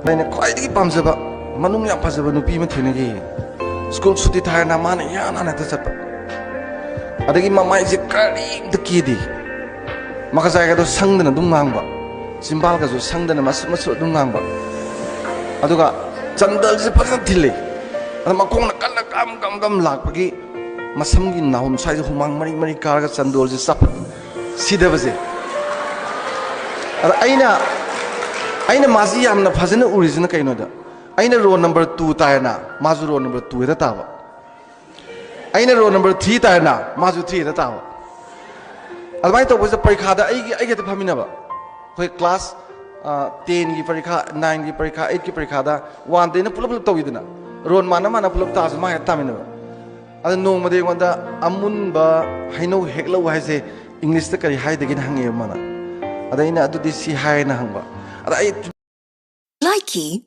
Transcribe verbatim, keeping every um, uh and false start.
ꯑꯩꯅ ꯈ꯭ꯋꯥꯏꯗꯒꯤ ꯄꯥꯝꯖꯕ, ꯃꯅꯨꯡ ꯌꯥꯝ ꯐꯖꯕ ꯅꯨꯄꯤ ꯑꯃ ꯊꯦꯡꯅꯈꯤ꯫ ꯁ꯭ꯀꯨꯜ ꯁꯨꯇꯤ ꯊꯥꯔꯦꯅ ꯃꯥꯅ ꯏꯍꯥꯟ ꯍꯥꯟꯅ ꯍꯦꯛꯇ ꯆꯠꯄ꯫ ꯑꯗꯒꯤ ꯃꯃꯥꯏꯁꯦ ꯀꯔꯤꯝꯇ ꯀꯦꯗꯦ, ꯃꯈꯖꯥꯏꯒꯗꯣ ꯁꯪꯗꯅ ꯑꯗꯨꯝ ꯉꯥꯡꯕ, ꯆꯤꯝꯕꯥꯜꯒꯁꯨ ꯁꯪꯗꯅ ꯃꯁꯨ ꯃꯁꯨ ꯑꯗꯨꯝ ꯉꯥꯡꯕ꯫ ꯑꯗꯨꯒ ꯆꯟꯗꯜꯁꯦ ꯐꯖꯅ ꯊꯤꯜꯂꯤ꯫ ꯑꯗ ꯃꯈꯣꯡꯅ ꯀꯟꯅ ꯀꯝ ꯀꯝ ꯀꯝ ꯂꯥꯛꯄꯒꯤ ꯃꯁꯝꯒꯤ ꯅꯥꯍꯨꯝ ꯁ꯭ꯋꯥꯏꯁꯦ ꯍꯨꯃꯥꯡ ꯃꯔꯤ ꯃꯔꯤ ꯀꯥꯔꯒ ꯆꯟꯗꯣꯜꯁꯦ ꯆꯞ ꯁꯤꯗꯕꯁꯦ꯫ ꯑꯗ ꯑꯩꯅ ꯑꯩꯅ ꯃꯥꯁꯤ ꯌꯥꯝꯅ ꯐꯖꯅ ꯎꯔꯤꯁꯤꯅ ꯀꯩꯅꯣꯗ, ꯑꯩꯅ ꯔꯣꯜ ꯅꯝꯕꯔ ꯇꯨ ꯇꯥꯏꯅ ꯃꯥꯁꯨ ꯔꯣꯜ ꯅꯝꯕꯔ ꯇꯨ ꯍꯦꯛꯇ ꯇꯥꯕ, ꯑꯩꯅ ꯔꯣꯜ ꯅꯝꯕꯔ ꯊ꯭ꯔꯤ ꯇꯥꯏꯅ ꯃꯥꯁꯨ ꯊ꯭ꯔꯤ ꯍꯦꯛꯇ ꯇꯥꯕ꯫ ꯑꯗꯨꯃꯥꯏꯅ ꯇꯧꯕꯁꯤꯗ ꯄꯔꯤꯈꯥꯗ ꯑꯩꯒꯤ ꯑꯩꯒ ꯍꯦꯛꯇ ꯐꯝꯃꯤꯟꯅꯕ꯫ ꯑꯩꯈꯣꯏ ꯀ꯭ꯂꯥꯁ ꯇꯦꯟꯒꯤ ꯄꯔꯤꯈꯥ, ꯅꯥꯏꯟꯒꯤ ꯄꯔꯤꯈꯥ, ꯑꯩꯠꯀꯤ ꯄꯔꯤꯈꯥꯗ ꯋꯥꯟꯗꯩꯅ ꯄꯨꯂꯞ ꯄꯨꯂꯞ ꯇꯧꯋꯤꯗꯅ, ꯔꯣꯜ ꯃꯥꯟꯅ ꯃꯥꯟꯅ ꯄꯨꯂꯞ ꯇꯥꯔꯁꯨ ꯃꯥ ꯍꯦꯛꯇ ꯇꯥꯃꯤꯟꯅꯕ꯫ ꯑꯗ ꯅꯣꯡꯃꯗꯤ ꯑꯩꯉꯣꯟꯗ "ꯑꯃꯨꯟꯕ ꯍꯩꯅꯧ ꯍꯦꯛꯂꯛꯎ" ꯍꯥꯏꯁꯦ ꯏꯪꯂꯤꯁꯇ ꯀꯔꯤ ꯍꯥꯏꯗꯒꯦꯅ ꯍꯪꯉꯛꯑꯦꯕ ꯃꯥꯅ꯫ ꯑꯗ ꯑꯩꯅ "ꯑꯗꯨꯗꯤ ꯁꯤ" ꯍꯥꯏꯅ ꯍꯪꯕ꯫ ꯑꯗ ꯑꯩ Likey